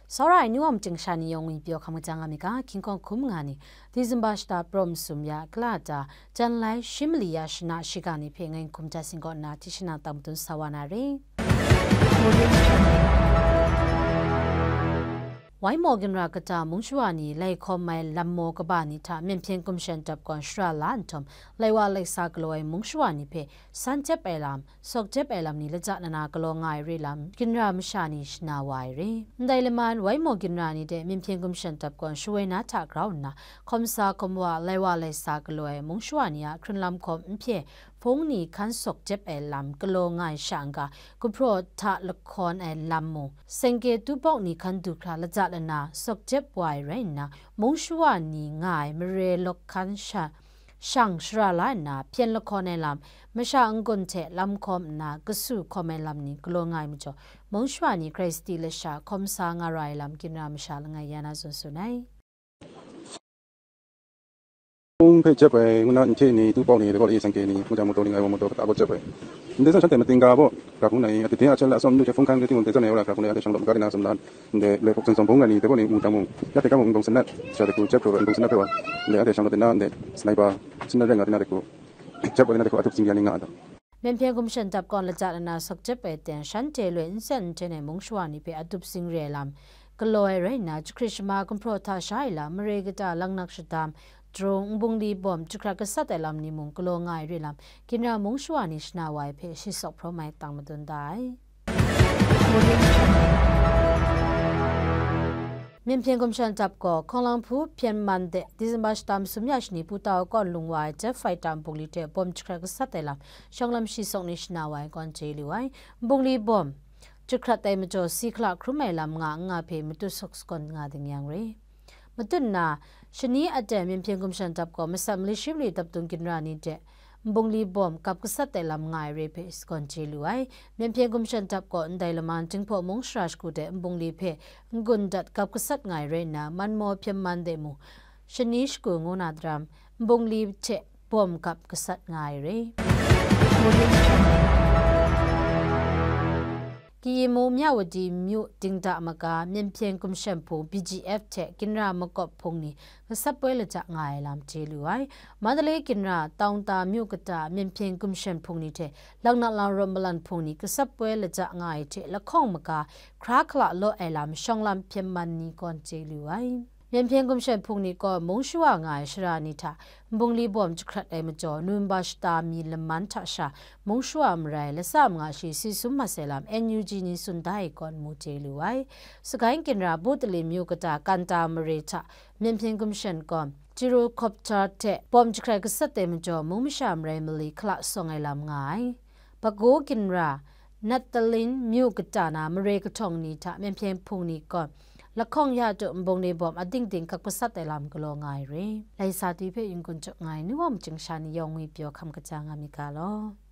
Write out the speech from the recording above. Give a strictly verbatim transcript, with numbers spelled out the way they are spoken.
Tsawra ai nu wa myit sha ni yawng ngwi pyaw hkam kajang nga mi ga, hkying hkawng hkum nga ni, December shata prum sum ya, kala ta, jan lai shi mali ya shana shiga ni hpe ngai hkum ja singkaw nna, tishana tang matun sa wa na re. Waimaw ginra kata mung shawa ni lai hkawm ai lam maw kaba ni hta, Myen Hpyen Gumshan Dap Kawn shara la nhtawm, lai wa lai sa galaw ai mung shawa ni hpe, san jep ai lam, sawk jep ai lam ni laja nna galaw nga ai re lam, ginra masha ni shana wa ai re. Ndai laman, Waimaw ginra ni de Myen Hpyen Gumshan Dap Kawn shawoi na hta grau nna, hkawm sa hkawm wa, lai wa lai sa galaw ai mung shawa ni a hkrun lam hkawm n hpye, hpung ni hkan sawk jep ai lam galaw nga ai sha n-ga, gumhpraw hta lahkawn ai lam mung, sengke tubawk ni hkan du hkra laja lana sawk jep wa ai rai nna, mung shawa ni nga ai mare lawk hkan sha, shang shara la nna, hpyen lahkawn ai lam, masha n-gun hte lam hkawm nna, kasu hkawm ai lam ni galaw nga ai majaw, mung shawa ni Hkrai sati lasha hkawm sa nga ra ai lam, ginra masha langai ya na tsun tsun ai. Hpung hpe jep ai, ngu na, nhte ni, tubawk ni, dagaw layi sengke ni, muja moto ni, ngai wa moto, kata gaw jep ai. Ndai zawn shanhte mating ga baw, ga hpung nai, a tete a hten la atsawm nu hte hpung hkan re ting mung, dai zawn e wa la, ga hpung nai, anhte shang law maga di na tsun la, ndai, lai hpuk zawn zawn hpung ngai ni, dai baw ni, mu jang mung, ya hte ga mung, nbung sanat, sha dai hku, jep hkru, nbung sanat hpe wa, ndai, anhte shang law dai na, ndai, sniper, sanat rai nga dai na dai hku, jep wa dai na dai hku, a tup sing ya ni nga ai dai. Myen Hpyen Gumshan Dap Kawn laja lana sawk jep ai ten, shanhte loi nsen nten ai mung shawa ni hpe a tup sing re ai lam galaw ai rai nna, jahkrit shama gumhpraw hta sha ai lam, mare kata, langnak shadam, drung, nbungli bawm, jahkrat gasat ai lam ni mung galaw nga ai re lam, ginra mung shawa ni shana wa ai hpe shi sawk hprawm ai tang madun da ai. Myen Hpyen Gumshan Dap gaw, Hkawng Lang Hpu Hpyen Man de, December shata masum ya shani, Pu Tau kawn lung wa ai jet fighter nbungli hte bawm jahkrat gasat ai lam, shawng lam shi sawk ni shana wa ai kawn chye lu ai. Nbungli bawm jahkrat ai majaw, si hkala hkrum ai lam nga n nga hpe matut sawk sagawn nga ding yang re. Matut nna, shani aten Myen Hpyen Gumshan Dap gaw, masat mali shi mali daptung ginra ni de, nbungli bawm kap gasat ai lam nga ai re hpe sagawn chye lu ai. Myen Hpyen Gumshan Dap gaw, ndai laman Jinghpaw mung shara shagu de nbungli hpe n-gun dat kap gasat nga ai rai nna, Manmaw Hpyen Man de mung, shani shagu ngu na daram, nbungli hte bawm kap gasat nga ai re. Kayi mung Myawadi myu dingda maga, Myen Hpyen Gumshan Hpung, B G F hte ginra makawp hpung ni gasat poi laja nga ai lam chye lu ai. Mandalay ginra Taungta myu kata Myen Hpyen Gumshan Hpung ni hte Langnak Lang Rawt Malan Hpung ni gasat poi laja nga ai hte lahkawng maga hkra hkala law ai lam shawng lam Hpyen Man ni kawn chye lu ai. Myen Hpyen Gumshan Hpung ni gaw mung shawa nga ai shara ni hta nbungli bawm jahkrat ai majaw, November shata mi laman hta sha mung shawa marai, latsa manga shi si sum mat sai lam N U G ni tsun da ai kawn mu chye lu ai. Sagaing ginra Butali myu kata Kanta mare hta Myen Hpyen Gumshan gaw gyrocopter hte bawm jahkrat gasat ai majaw, mung masha marai mali hkala sawng ai lam nga ai. Bago ginra Natalin myu kata na mare kahtawng ni hta Myen Hpyen Hpung ni gaw lahkawng ya tu nbungli bawm a dingding kap gasat ai lam galaw nga ai re. Lai sa twi hpe yin kun chuk nga ai, nu wa myit sha ni yawng ngwi pyaw hkam kaja nga mi ga law.